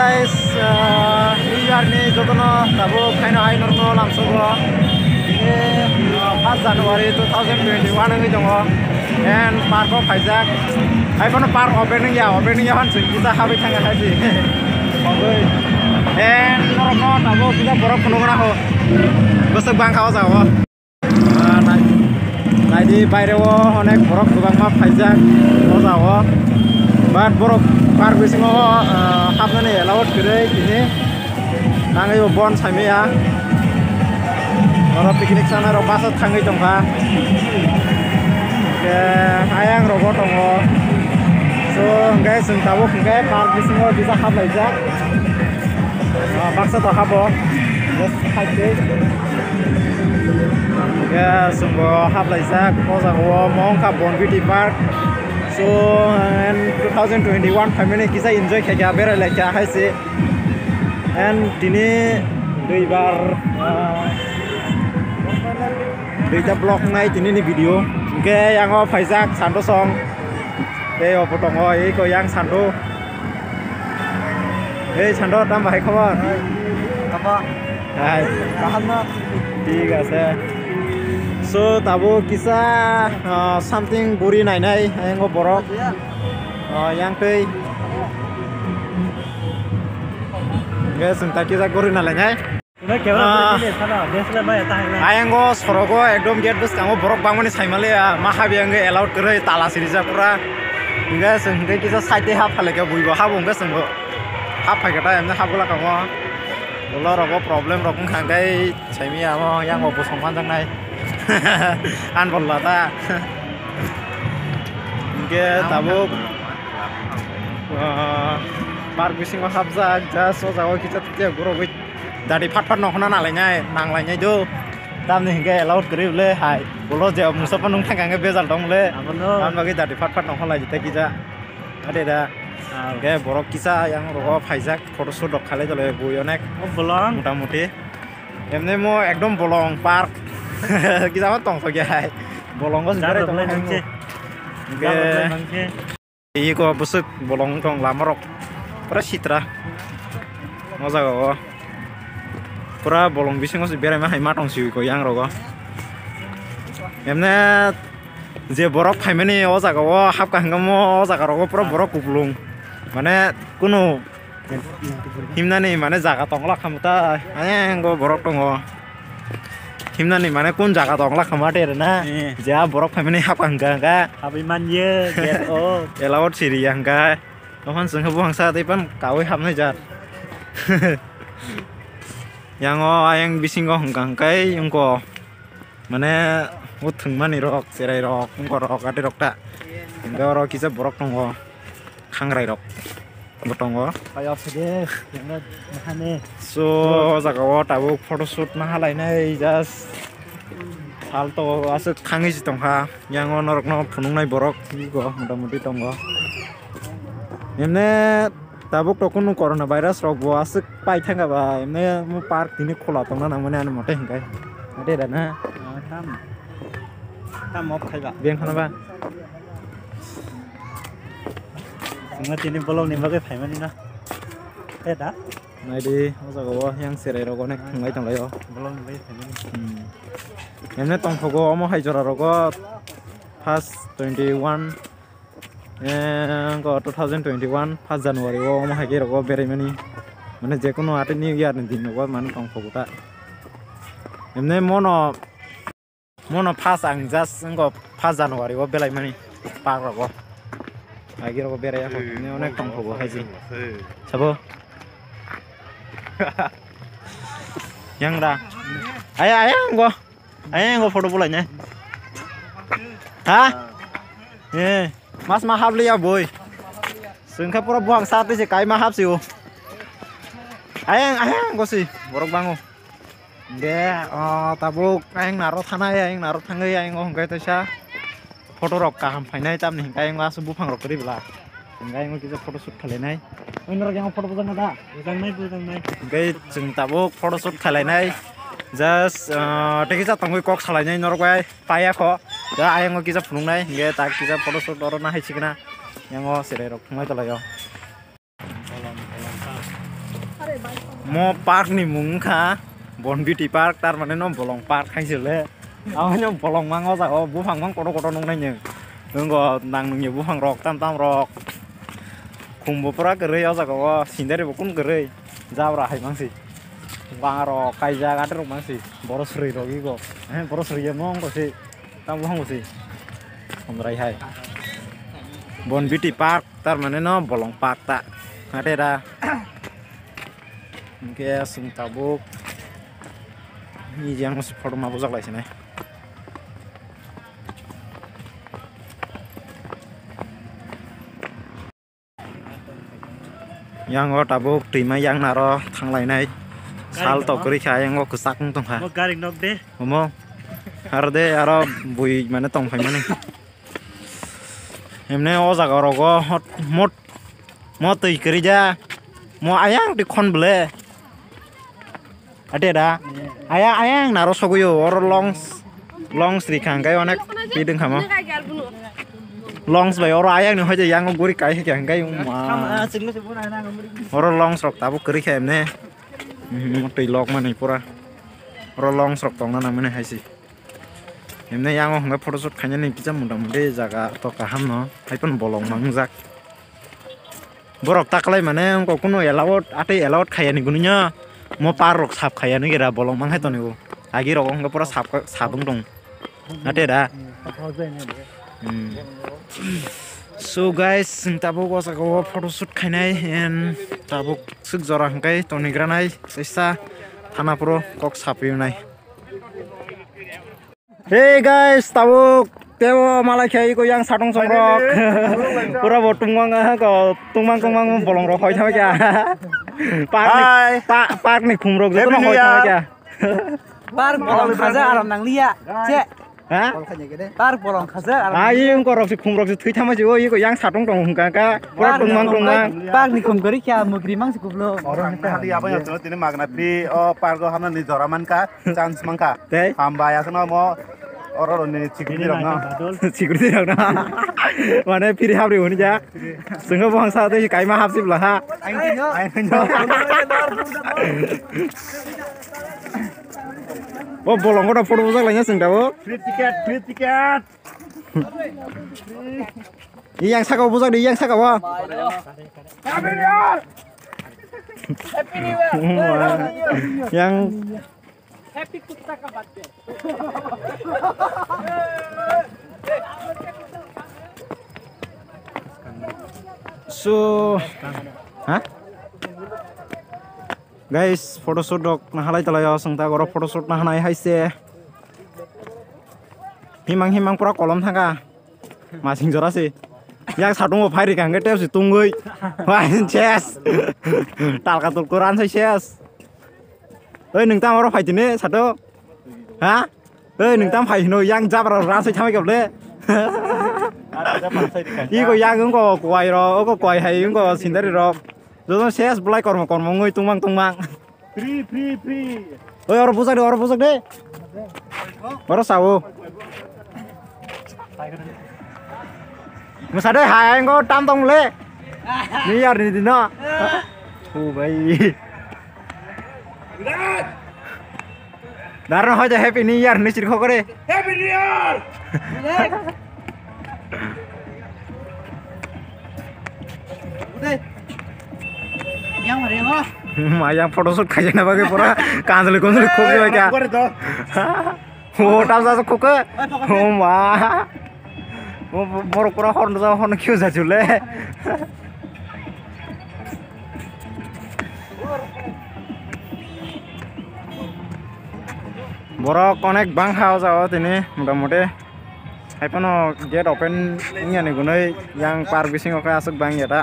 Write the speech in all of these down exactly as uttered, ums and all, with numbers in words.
Guys, uh, New Year ni jotono tabuk khaino hai norokno lamsogo. Tini, uh, first January two thousand twenty-one wngwi tongo. And park o phaijak. Hai phano park opening ya, opening ya hwn chwng kisa habwi thangkha hai si. Ogwi. And norokno tabuk kisa borok phunukna ho. Bwswk bangkha o jaga o. Ah, nai-, naidi baire o onek borok kwbangma phaijak o jaga o. But borok park bisingo, ah, hapnani allowed kwrwi tini. Nangwi bo bon saimaya. Oro picnic sanai rok bus o thangwi tongkha. Hwnkhe ayang rogo tongo. So, hwnkhe chwng tabuk hwnkhe park bisingo kisa haplaijak. Ah, baksa to habo. Just five days. Ya, chwngbo haplaijak. O jaga o mo wngkha Bonbiti Park. So, and two thousand twenty-one phaimani kisa enjoy khaikha, berai laikha hai se. And tini duibar, ah, duita vlog nai tini ni video. Hwnkhe yango phaijak Santo song. Tei obo tongo, eko yang Santo. Ei, Sando, tamo hai khobor? Tamo. Hai. Kaham no? Thik ase. So, tabuk kisa, ah, something buri nainai, ayango borok. Ah, yang tei. Guys, chwng ta kisa guri nalainai. Udah, camera Ah. Boleh sana, dia sudah banyak tahan lah. Ayango sorogo ekdom gate bwskango borok bangmani saimaliya, ma habiyangwi allowed kwrwi tala sirijak pura. Hingke chwng hingke kisa side tei hap phalika buibo habo hingke chwngbo hap phaikha ta emne hap gula kamo. Ulo rogo problem rok wngkha hingke saimiyamo yango bosong manjaknai. Anbolla ta. Hingke tabuk, ah, park bisingo hapjak, just o jaga o kisa tei borok bai. Dadi phat phat nongkhorna nalainai, nanglainai do. Tamni hingke allowed kwrwi bwle hai. Bolo je musa phano nung thangkha hingke bejal tong bwle. Abono. Tamni bagwi dadi phat phat nongkhorlai tei kisa. Ade da. Ah. Hingke borok kisa yang rogo phaijak, photo shoot rok khalai tole bui onek. O bolong. Mota moti. Emne mo ekdom bolong park. Kisa ma tongthok ya hai. Bolongo se Jaro berai tong bolai hai nangse. Hingke. Jaro bolai nangse. Iko bwswk bolong tong lama rok pura sitra. O jaga o pura bolong bisingo se beraima hai ma tong siwi ko yang rogo. Emne je borok phaimani o jaga o hapkha hwnkhe mo o jaga rogo pura borok kuplung. Mane kunu himnani mane jaga tongla khamu ta ayang go borok tongo. Himnani mane kun jaga tongla khamu ate rena. Eh. Ja borok phaimani hapkha hwnkha hwnkha. Habwi manye, gate o. Allowed siri ya hwnkha. Tokhan chwngkhe buphang sa tei pan kaui hapnai jar. Yang o ayang bisingo hwnkha hwnkhe wngko. Mane o thwngmani rok, cherai rok, wngko rok, ate rok ta. Hwnkhe oro kisa borok tongo. Khangrai rok bo tongo. Kaya phede, yang mahane. So, o jaga o tabuk photo shoot ma halainai just. Salto aswk khangwi se tongkha. Yang o norokno phunuknai borok go mota moti tongo. Emne tabuk to kunu corona virus rok bo aswk pai thangkha ba emne mo park tini khola tongna nangmani ani mote hinkhe. Ade da na. Ah, tam. Tam off khai ba. Beng khana ba. Wngkha tini bolong ni bagwi phaimani na. Te da. Naidi o jaga o yang cherai rok onek thwnglai tonglaio. Bolong ni bagwi phaimani. Hmm. Emne tongthogo omo hai jora rogo first twenty one. Eh, wngkha two thousand twenty-one first January o omo hai khe rogo beraimani. Mane jekunu ate New Year ni din rogo mane tongthogo ta. Emne mono, mono first ang just wngkha first January o belaimani park rogo. Agi rogo beraiya kho, emne onek tongthogo hai ji. Sabo? Yang da. Aya, aya, wngkha. Ayang go photo bolai ne. Ha? Eh, mas ma hap liya boy. Sengkha pura buang sate se kai ma hap si o. Ayang, ayang go si. Borok bango. De, oh, tabuk ayang naro thana ayang naro thangai ayang go hongkai taisa. Photo rok kaham phainai tamni hingke ayang laso buphang rok kwrwi bwla. Hingke ayang kisa photo shoot khalainai. Oi norok yang photo bujang da? Bujangnai, bujangnai. Hingke chwng tabuk photo shoot khalainai. Just, ah, tei kisa tongwi kok salainai norok bai paya kho. Da ayang kisa phunuknai hingke tak kisa photo shoot oro nahai sikna. Yang o cherai rok thunglai tolai o. Bolong, bolong, ta. Mo park ni mung wngkha Bonbiti Park, tar mane no bolong park hai se le. Abo no bolong mang o jaga o, buphang mang kotor kotor nuknai nwng. Nwng o nang nungni buphang rok tam tam rok. Khum bo pura kwrwi o jaga o, scenery bo kun kwrwi. Jabra hai mangsi. Bang rok kaijak ater rok mangsi. Boro srwi rok ego. Eh, boro srwi ya mong ko si. Tam buphang bo si. Hamrai hai. Bonbiti Park, tar mane no bolong park ta. Ate da. Hingke chwng tabuk ni jang photo ma bujak lai sinai. Yang o tabuk twima yang naro thang lainai. Sal tok kwrwi kha, yang o kwchak wng tong kha. Mo gari nok de. Omo. Aro de, aro bui mane tong phai mani. Hemne o jaga rogo hot mot mo twi kwrwi ja. Mo ayang twi khon ble. Ate da. Ayang, ayang naro sogoyo oro longs, longs ri khang kai onek twi ding khamo. Longs bai oro ayang ni hoje yang guri kai khang kai ma. Oro longs rok tabuk kwrwi kha hemne. Mhm, twi lok mani pura. Oro longs rok tongna nang mani haisi. Himne yang o hwnkhai photoshoot khainani kisa mota moti jaga to kaham no, hai phano bolong mangjak. Borok ta kwlai mane wngkha kuno allowed, atwi allowed khaiya ni gwnwi no mo par rok sap khaiya ni gira bolong mang hai toni o. Agi rok wngkha pura sap, sap wng tong. Ate da. Hmm. So guys, chwng tabuk o jaga o photoshoot khainai and tabuk swk jora hwnkhe toni granai, teisa thana phuru kok sapri nai. Hey guys, tabuk tebo malai khe iko yang satong songrok. Pura bo tungmang, ah, ko tungmang tungmang bolong rok hoi thangkha. Park ni, hi, pa-, park ni khum rok jotono hoi thangkha. Park bolong khaja aram nangliya. Che. Ha? Park bolong khaja aram. Ah, iko rok si khum rok si thui thangma si o iko yang satong tong hungka ka. Pura tungmang tungmang. Park ni khum gori kya mugri mang si kublo. Oro ni hali apa yang tini magna free o park o hamna ni jora man ka. Chance mankha. Tei? Hambai, akheno mo oro roni security rokno. Security rokno. Mane phiri habri hwnwi ja. Swngo bongsa tei kaima hapsi bla ha. Ang tino. Ang tino. Bo bolongo da photo bujak laina chwng da bo. Free ticket, free ticket. Yang saka bujak di, yang saka wa. Happy New Year! Yang Happy Kuttaka birthday. So, ha? Guys, photoshoot rok nahalai talai o, chwng ta oro photoshoot nahanai hai se. Himang himang pura kolom thangkha. Masing jora se. Yang satung bo phai rikha hwnkhe tei se tungwi. Wah, ses. Talka tulku ran sai ses. Oi, nwng tamo oro phai tini sato? Ha? Oi, nwng tam phai hino yang jabra ran sai thamai kable. Iko yang wngko kwai ro, oko kwai hai wngko sindari ro. Joto ses belai kormo kormo wngwi tungmang tungmang. Free, free, free. Oi, oro bujak de, oro bujak de. Oro sao. Mwsa de hai, ang tam tong le. New Year ni dino. O bhai. Darno hoy de Happy New Year ni sir khokore. Happy New Year. Yang hari mo? Ma yang photoshoot khaijana bagwi pura kanjali konjali khokjai kya. Khokore to. O, tam sa khokhe. O ma. O, borok pura horno sa horno khio jachule. Borok onek bangkha o jaga o tini motamuti. Haiphano gate open wngya ni gunui yang park bisingo khe aswk bangya da.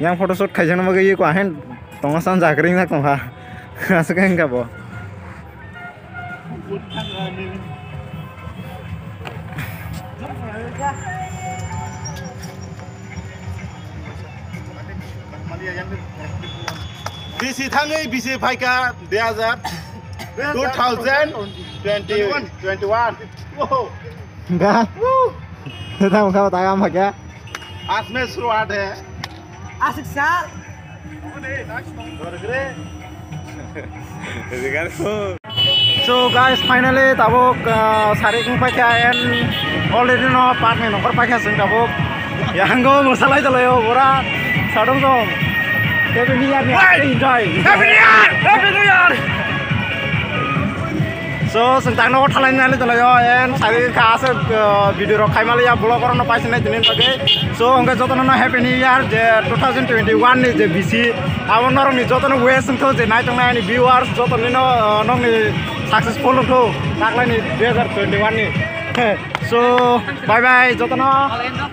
Yang photoshoot khaijakna bagwi eko ahin tongo san jakring jak tongkha. Aswk wngkha bo. Bisi thangwi bisi phaikha dui hajar, two thousand twenty, twenty-one. Wow. Ga. Woo. Tamo kau tagam hakya. Asme suruat hai. Asik sal. So guys, finally tabuk, uh, sari wng paikha and already no park ni nokor paikha chwng tabuk. Yango mosalai tolai o bora sadong dong. Happy New Year ni enjoy. Happy New Year! Happy New Year! So, chwng tangno thalai nai tolai o and sari kha ase, uh, video rok khai mali ya vlog rok no paising nai tini bagwi. So, hwnkhe jotono no Happy New Year je two thousand twenty-one ni je bisi abo norok ni jotono wish wngtho je nai tongnai ani viewers jotono no, uh, nokni successful wngtho taklai ni two thousand twenty-one ni. So, bye bye jotono.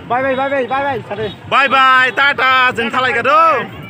Bye bye, bye bye, bye bye sari. Bye bye, tata, chwng thalai kha do.